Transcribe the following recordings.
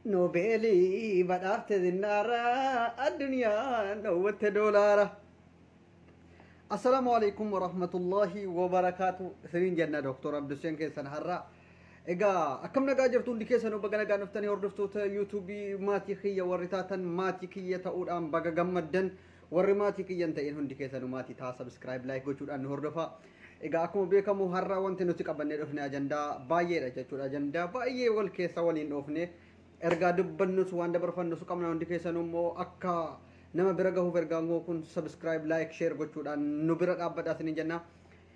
Noobeelii badhaafte zinnaara addunyaan dhoowwatte doolaara. Assalaamu alaikum warahmatullahi wabarakaatu. Isiniin jenna Dooktor Abduseen keessan har'a. Egaa akkam nagaa jirtu hundi keessanuu baga nagaan dhuftanii hordoftoota yuutuubii maatii kiyya warri taatan maatii kiyya ta'uudhaan baga gammaddan warri maatii kiyya hin ta'in hundi keessanuu maatii ta'a subscribe like gochuudhaan nu hordofaa. Egaa akkuma beekamu har'a wanti nuti qabannee dhufne ajandaa baay'eedha jechuudha. Ajandaa baay'ee wal keessa waliin dhoofne ergaa dubbannus waan dabarfannus qabna hundi keessanuu immoo akka nama bira gahuuf ergaan koo kun subscribe like share gochuudhaan nu bira dhaabbadhaa isiniin jenna.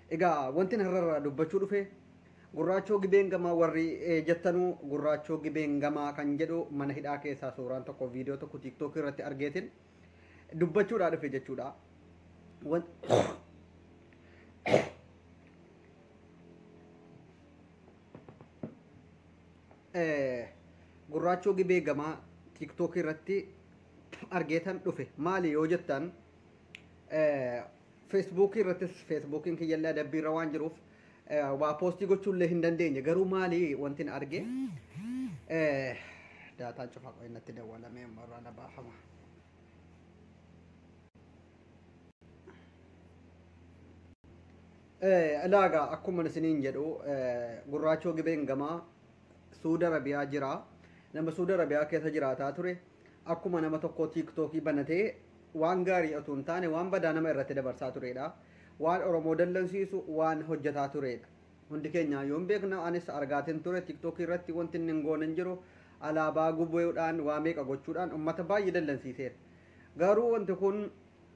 Egaa wanti har'arraa dubbachuu dhufe gurraachoo gibeen gamaa warri jettanuu gurraachoo gibeen gamaa kan jedhu mana hidhaa keessaa suuraan tokko viidiyoo tokko tiiktookii irratti argeetin dubbachuudhaa dhufe jechuudha. Gurraachoo gibee gamaa tiiktookii irratti argeetan dhufe maali yoo jettan feesbuukii irrattis feesbuukiin kiyyallee adabbiirra waan jiruuf waa poostii gochuullee hin dandeenye garuu maali wanti na arge daataan cufaa qo'ee natti dawwalamee amma irraa na baafama. Ilaagaa akkuma isiniin jedhu gurraachoo gibeen gamaa Suudi Arabiyaa jira. Nama Suudi Arabiyaa keessa jiraataa ture. Akkuma nama tokko tiiktookii banatee waan gaarii otoo hin taane waan badaa nama irratti dabarsaa turedha. Waan Oromoo dallansiisu waan hojjetaa turedha. Hundi keenya yoon beekna anis argaatiin ture tiiktookii irratti wanti inni hin goone hin jiru. Alaabaa gubuudhaan waa meeqa gochuudhaan uummata baay'ee dallansiiseera. Garuu wanti kun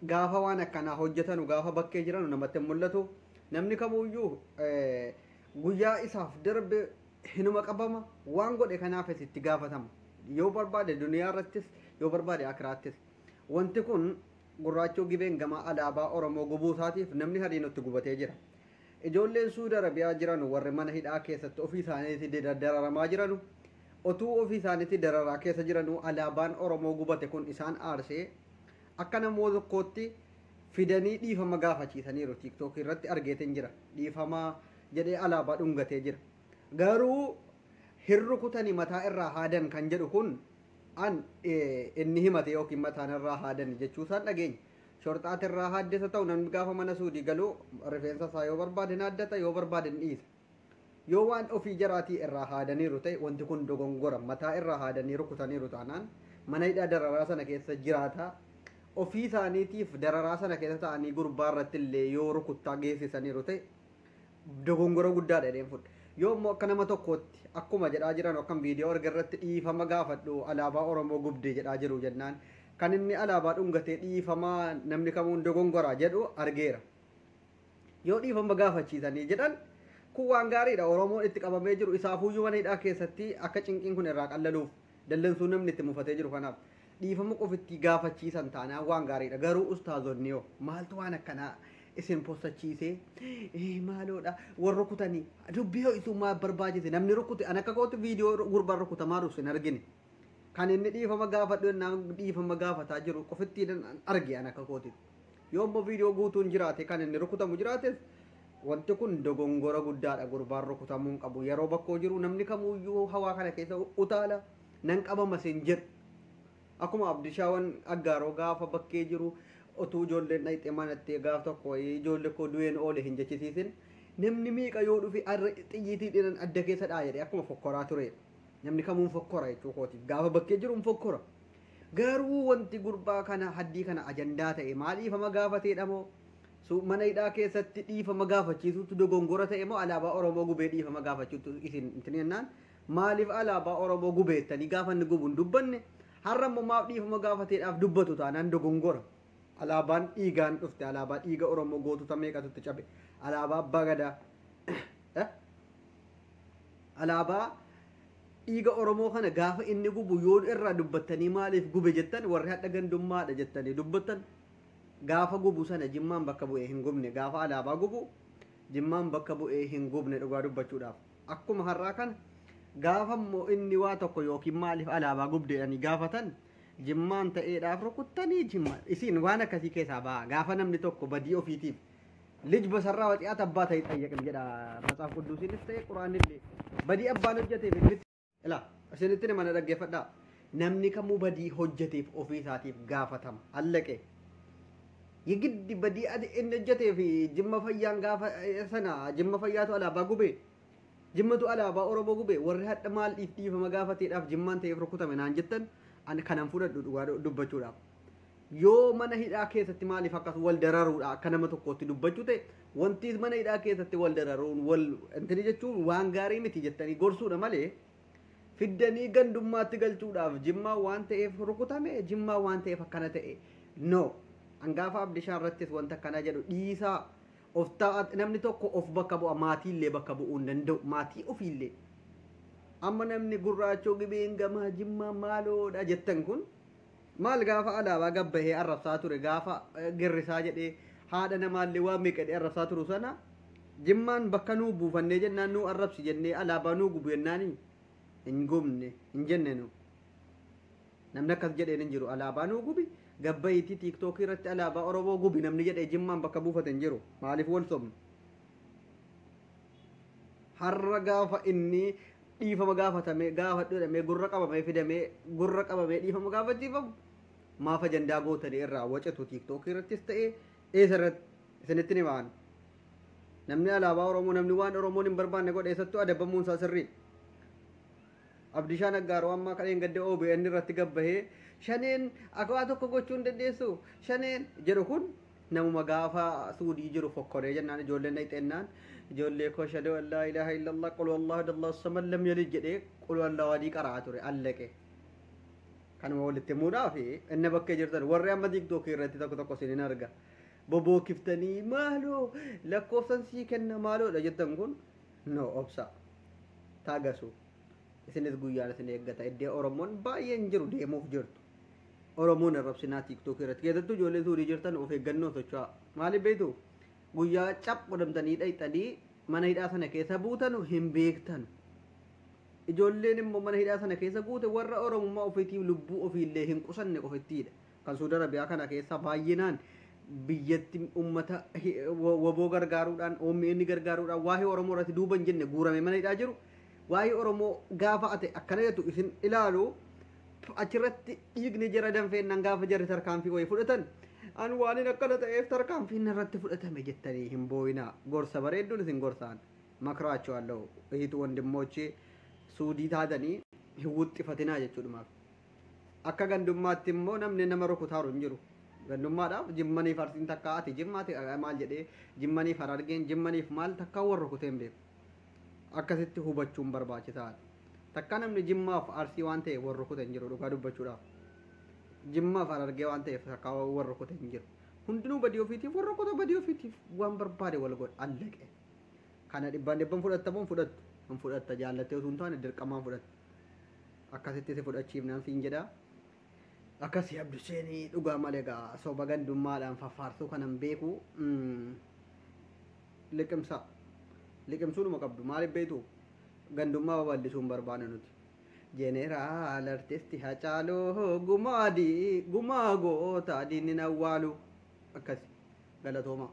gaafa waan akkanaa hojjetanu gaafa bakkee jiranu namatti hin mul'atu. Namni kamuyyuu guyyaa isaaf darbe hinuma qabama waan godhe kanaafis itti gaafatama. Yoo barbaade duniyaa irrattis yoo barbaade akiraattis. Wanti kun gurraachoo gibeen gamaa alaabaa Oromoo gubuu isaatiif namni hariin itti gubatee jira. Ijoolleen Suudi Arabiyaa jiran warri mana hidhaa keessatti ofii isaaniitti dararamaa jiranu otuu ofii isaaniitti dararaa keessa jiranu alaabaan Oromoo gubate kun isaan aarsee akka namoota tokkootti fidanii dhiifama gaafachiisaniiru tiiktookii irratti argeetiin jira. Dhiifama jedhee alaabaa dhungatee jira. Garuu hin rukutanii mataa irraa haadan kan jedhu kun an inni himate yookiin mataan irraa haadan jechuu isaan dhageenya. Shorxaat irraa haaddesa ta'u namni gaafa mana suudii galu rifeensa isaa yoo barbaade hin haaddata yoo barbaade hin dhiisa. Yoo waan ofii jaraatii irraa haadaniiru ta'e wanti kun dogongora mataa irraa haadanii rukutaniiru taanaan mana hidhaa dararaa sana keessa jiraata. Ofii isaaniitiif dararaa sana keessa ta'anii gurbaa irratti illee yoo rukuttaa geessisaniiru ta'e dogongora guddaadha jedheen fudha. Yoo immoo akka nama tokkootti akkuma jedhaa jiran akkam viidiyoo arga irratti dhiifama gaafadhu alaabaa Oromoo gubde jedhaa jiru jennaan kan inni alaabaa dhungatee dhiifama namni kamuun dogongora jedhu argeera. Yoo dhiifama gaafachiisanii jedhan kun waan gaariidha Oromoon itti qabamee jiru isaafuyyuu mana hidhaa keessatti akka cinqiin kun irraa qallaluuf dallansuu namni itti mufatee jiru kanaaf dhiifama qofitti gaafachiisan taanaan waan gaariidha garuu ustaazonni yoo maaltu waan akkanaa isin postachiisee maaloodha warra rukutanii dubbii ho'isuu maal barbaachise namni rukute an akka kootti viidiyoo gurbaan rukutamaa dhufse hin argine kan inni dhiifama gaafadhu jennaan dhiifama gaafataa jiru qofitti arge an akka kootti yoo immoo viidiyoo guutuun jiraate kan inni rukutamu jiraates wanti kun dogongora guddaadha gurbaan rukutamuu hin qabu yeroo bakkoo jiru namni kamuyyuu hawaa kana keessa utaala nan qabama sin jedhu akkuma Abdishaawan Aggaaroo gaafa bakkee jiru otuu ijoolleen dhayxee manatti gaaf tokko ijoollee koo du'een oole hin jechisiisin namni meeqa yoo dhufe xiyyiitii dhiran adda keessa dhaa jedhee akkuma fokkoraa ture namni kamuun fokkora jechuu kootiif gaafa bakkee jiru hin fokkora garuu wanti gurbaa kana haddii kana ajandaa ta'e maal dhiifama gaafateedha moo mana hidhaa keessatti dhiifama gaafachiisutu dogongora ta'e moo alaabaa Oromoo gubee dhiifama gaafachiisutu isin itti jennaan maaliif alaabaa Oromoo gubeettanii gaafa inni gubu hin dubbanne har'a immoo maaf dhiifama gaafateedhaaf dubbatu taanaan dogongora. Alaabaan dhiigaan dhufte alaabaa dhiiga Oromoo gootota meeqatu itti cabe alaabaa Abbaa Gadaa alaabaa dhiiga Oromoo kana gaafa inni gubu yoo irraa dubbattanii maaliif gube jettan warri hadha gandummaadha jettanii dubbattan gaafa gubu sana jimmaan bakka bu'ee hin gubne gaafa alaabaa gubu jimmaan bakka bu'ee hin gubne dhugaa dubbachuudhaaf akkuma har'aa kana gaafa immoo inni waa tokko yookiin maaliif alaabaa gubde jedhanii gaafatan jimmaan ta'eedhaaf rukuttanii jimma isin waan akkasii keessaa ba'a gaafa namni tokko badii ofiitiif ልጅ በሰራ ኃጢአት አባት አይጠየቅም jedha መጽሐፍ ቅዱስnis ta'e quraanillee badii abbaan hojjeteef ilmitti ila isinitti mana dhaggeeffadhaa. Namni kamuu badii hojjeteef ofii isaatiif gaafatama. Allaqe. Yigiddi badii ati inni hojjetee fi Jimma fayyaan gaafa sana Jimma fayyaatu alaabaa gube. Jimmatu alaabaa Oromoo gube. Warri hadha maal dhiifama gaafateedhaaf Jimmaan ta'eef rukutame naan jettan, ani kanan fudhadhu dhugaa dubbachuudhaaf. Yoo mana hidhaa keessatti maaliif akkas wal dararuudha akka nama tokkootti dubbachuu ta'e, wanti mana hidhaa keessatti wal dararuun wal intini jechuun waan gaarii miti jettanii gorsuudha malee, fiddanii gandummaatti galchuudhaaf Jimmaa waan ta'eef rukutame, Jimmaa waan ta'eef akkana ta'e, no. Hangaafa Abdishaa irrattis wanta akkana jedhu dhiisaa. Of ta'a, namni tokko of bakka bu'a, maatiillee bakka bu'uu hin danda'u, maatii ofiillee. Amma namni Gurraachoo Gibeen gamaa Jimmaa maaloodha jettan kun maal gaafa alaabaa gabbahee arrabsaa ture, gaafa girrisaa jedhee haadha namaallee waan meeqadhee arrabsaa turu sana, Jimmaan bakka nuu buufannee jennaan nuu arrabsi jennee alaabaa nuu gubu jennaani hin gubne hin jenne nu. Namni akkas jedheen hin jiru. Alaabaa nuu gubi, gabbayiitii TikTokii irratti alaabaa Oromoo gubi namni jedhee Jimmaan bakka buufate hin jiru. Maaliif wal sobnu? Har'a gaafa inni dhiifama gaafatame, gaafa jedhamee gurra qabamee fidamee, gurra qabamee dhiifama gaafachiifamu, maaf ajandaa gootanii irraa wacetu? TikTokii irrattis ta'ee eessa irratti isinitti ni ba'an. Namni alaabaa Oromoo, namni waan Oromoon hin barbaanne godhe eessattuu adabamuun isaa sirrii. Abdishaan Aggaaroo amma kan gadda OBN irratti gabbahee shaneen akka waa tokko gochuu hin dandeessu shaneen jedhu kun namuma gaafa Suudii jiru fokkoree jennaan ijoolleen dhayxeennaan ijoollee koo shadoo laa ilaaha illallah qul wallahu allahu samad lam yalid jedhee qul wallahu adii qaraa ture, allaqe. Kanuma walitti himuudhaaf inni bakkee jirtan warri amma TikTokii irratti tokko tokko isin hin arga. Bobookiftanii maaloo lakkoofsan sii kenna maaloodha jettan kun, no, obsa, taagasu. Isinis guyyaan isin eeggata. Iddoo Oromoon baay'een jiru deemuuf jirtu. Oromoon arrabsinaa TikTokii irratti, keessattuu ijoollee Suudii jirtan, of eeggannoo socho'aa. Maaliif beektu? Guyyaa cap godhamtanii dhayxanii mana hidhaa sana keessa buutanu hin beektan. Ijoolleen immoo mana hidhaa sana keessa guute warra Oromummaa ofiitiif lubbuu ofiillee hin qusanne qofittiidha. Kan Suudi Arabiyaa kana keessa baay'inaan biyyatti uummata woboo gargaaruudhaan, OMN gargaaruudhaan, waa'ee Oromoo irratti duuba hin jenne guurame mana hidhaa jiru. Waa'ee Oromoo gaafa ate akkana jettu isin ilaalu, achirratti dhiigni jara danfeennaan gaafa jarri tarkaanfii wayii fudhatan, an waan hin akkana ta'eef tarkaanfiin irratti fudhatame jettanii hin boo'inaa. Gorsa bareedduun isin gorsaan መክራቸዋለሁ እህት ወንድሞቼ Suudii taatanii hin wuxxifatinaa jechuudhumaaf. Akka gandummaatti immoo namni nama rukutaaru hin jiru. Gandummaadhaaf Jimmaniif Arsiin takka ati Jimmaati maal jedhee, Jimmaniif Harargeen, Jimmaniif maal takka warra rukutee hin beeku. Akkasitti hubachuun barbaachisaadha. Takka namni Jimmaaf Arsii waan ta'eef warra rukute hin jiru, dhugaa dubbachuudhaaf. Jimmaaf Harargee waan ta'eef takka warra rukute hin jiru. Hundinuu badii ofiitiif warra rukuta, badii ofiitiif waan barbaade wal godha, allaqe. Kana dhibbaan dhibban fudhattamoo hin fudhattu? Hin fudhatta, jaallattee osoo hin taane dirqamaan fudhatta. Akkasitti si fudhachiifnaan siin jedha. Akkasii Abduseenii dhugaa malee gaa soba gandummaadhaan faffaarsuu kanan beeku liqimsa. Liqimsuunuma qabdu, maaliif beektu? Gandummaa babal'isuu hin barbaanne nuti. Jeneraal Artisti Hacaaluu gumaa gumaa goota diinni awwaalu, akkasi galatooma.